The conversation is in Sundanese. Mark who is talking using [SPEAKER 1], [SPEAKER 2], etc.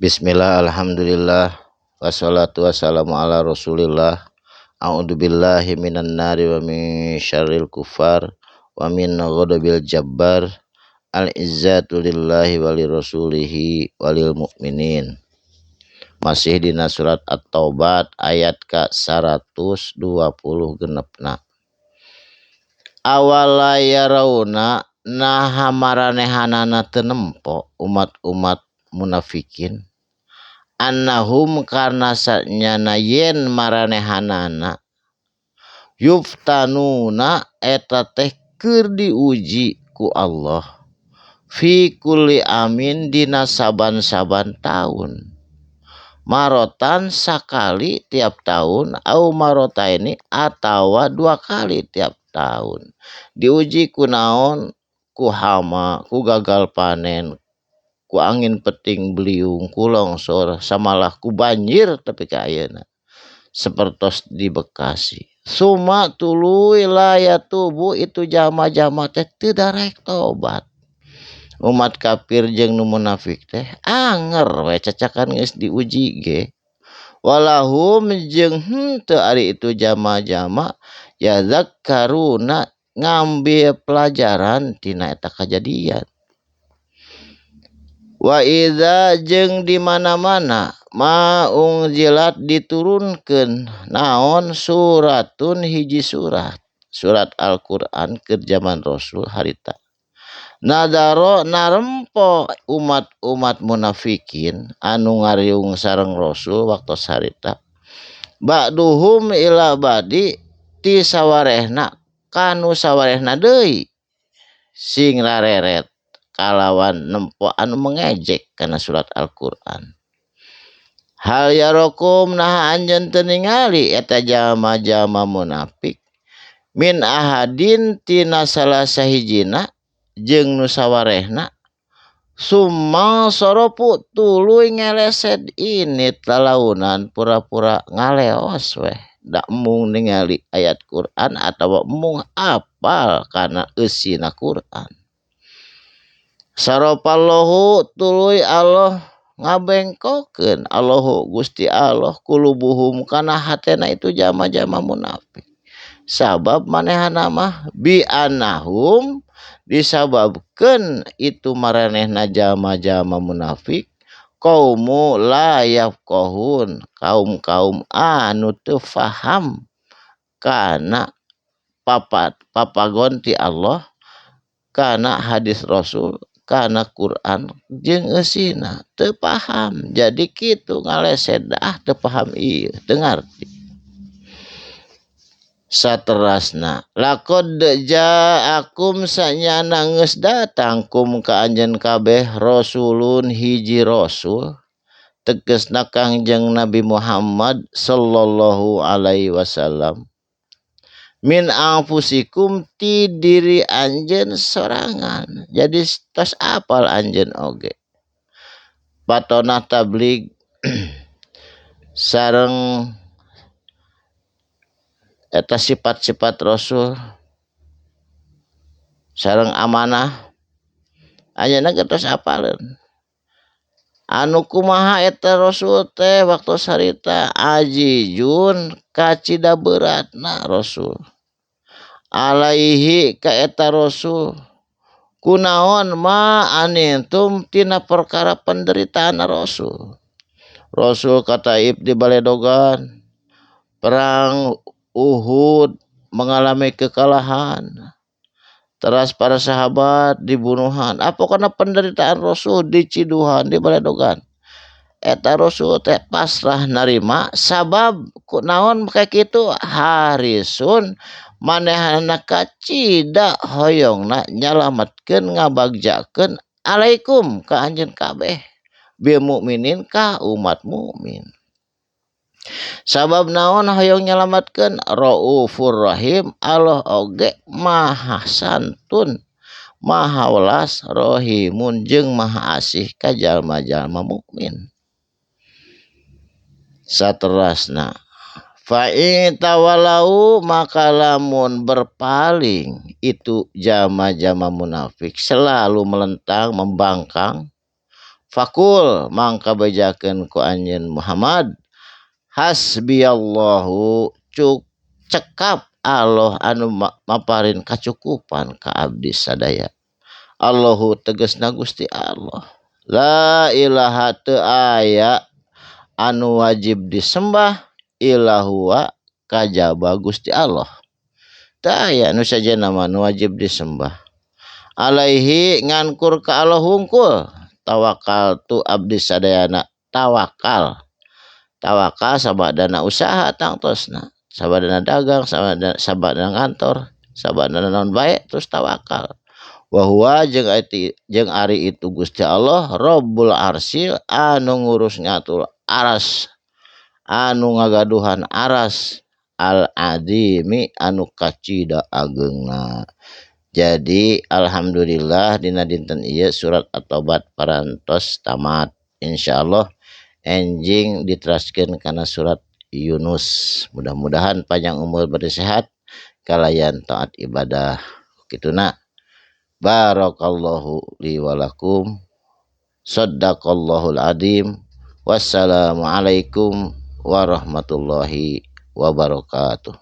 [SPEAKER 1] Bismillah, alhamdulillah, wassalatu wassalamu ala rasulillah. A'udzubillahi minan nari wa min syarril kufar wa min ghadabil jabbar. Al-izzatu lillahi wa lirasulihi walil mu'minin. Masih dina surat At-Taubat ayat ka 120 genepna. Awala yarauna naha maranehanana teu nempo umat-umat munafikin annahum karna sanyana yen maranehanana yuftanuna eta teh keur diuji ku Allah fi kulli amin dina saban-saban taun marotan sakali tiap tahun au marotaini atawa dua kali tiap tahun diuji ku naon ku hama ku gagal panen ku angin peting beliung ku longsor samalah ku banjir tapi ka ayeuna sapertos di Bekasi suma tuluy la yatubu itu jama-jama teh teu darek tobat umat kafir jeung nu munafik teh anger we cacakan geus diuji ge walahum jeung henteu ari itu jama-jama yazakkaruna ngambil pelajaran tina eta kajadian. Wa idza jeung di mana-mana ma unzilat diturunkeun naon suratun hiji surat surat Al-Qur'an keur zaman Rasul harita nadaro narempo umat-umat munafikin anu ngariung sareng Rasul waktu harita ba'duhum ila badi ti sawarehna kanu sawarehna deui sing rareret kalawan nempo anu mengejek kana surat Al-Qur'an. Hal yarokum naha anjeun teu ningali eta jalma-jalma munafik min ahadin tina salah sahijina jeung nu sawarehna summa soropu tuluy ngelesed ini talaunan pura-pura ngaleos weh da embung ningali ayat Quran atawa embung apal kana eusina Quran. Saropallahu tuluy Allah ngabengkokeun Allahu Gusti Allah kulubuhum kana hatena itu jama-jama munafik sabab manehana mah bi anahum disababkeun itu maranehna jama-jama munafik kaumu la yafqahun kaum-kaum anu teu faham kana papagon ti Allah kana hadis Rasul kana Quran jeung eusina teu paham jadi kitu ngalesed ah teu paham ieu teu ngarti. Saterasna laqad ja'akum sanyana geus datang kum ka anjeun kabeh rasulun hiji rasul tegasna Kangjeng Nabi Muhammad sallallahu alaihi wasallam min anfusikum ti diri anjeun sorangan jadi tos apal anjeun oge patonah tabligh sareng eta sifat-sifat rasul sareng amanah anjeunna ge tos apaleun anu kumaha eta rasul teh waktu sarita ajijun kacida beratna rasul alaihi ka eta rasul kunaon ma anintum tina perkara penderitaan rasul. Rasul ka Taif di baledogan perang Uhud mengalami kekalahan teras para sahabat dibunuhan apa karena penderitaan Rasul diciduhan di baledogan eta Rasul teh pasrah narima sabab kunaon kayak kitu harisun manehana kacida hoyongna nyalametkeun ngabagjakeun alaikum ka anjeun kabeh bil mukminin ka umat mukmin sabab naon hoyong nyalametkeun raufur rahim Allah oge maha santun maha welas rahimun jeung maha asih ka jalma-jalma mukmin. Saterasna fa in tawalau maka lamun berpaling itu jama-jama munafik selalu melentang membangkang Fakul mangka bejakeun ku anjeun Muhammad hasbiyallahu cuk cekap Allah anu maparin kacukupan ka abdi sadaya. Allahu tegasna Gusti Allah. La ilaha teu aya anu wajib disembah illa huwa kajaba Gusti Allah. Teu aya nu sajena mah nu wajib disembah. Alaihi ngankur ka Allah hungkul tawakal tu abdi sadayana tawakal. Tawakal sabadana usaha tangtosna, sabadana dagang, sabadana kantor, sabadana naon bae terus tawakal. Wa huwa jeung ari itu Gusti Allah Rabbul Arsyil anu ngurus ngatur aras, anu ngagaduhan aras, al azimi anu kacida ageungna. Jadi alhamdulillah dina dinten ieu surat At-Taubat parantos tamat. Insyaallah enjing diteraskeun kana surat Yunus. Mudah-mudahan panjang umur beri sehat kalayan taat ibadah. Kituna. Barakallahu li wa lakum. Saddaqallahul azim. Wassalamualaikum warahmatullahi wabarakatuh.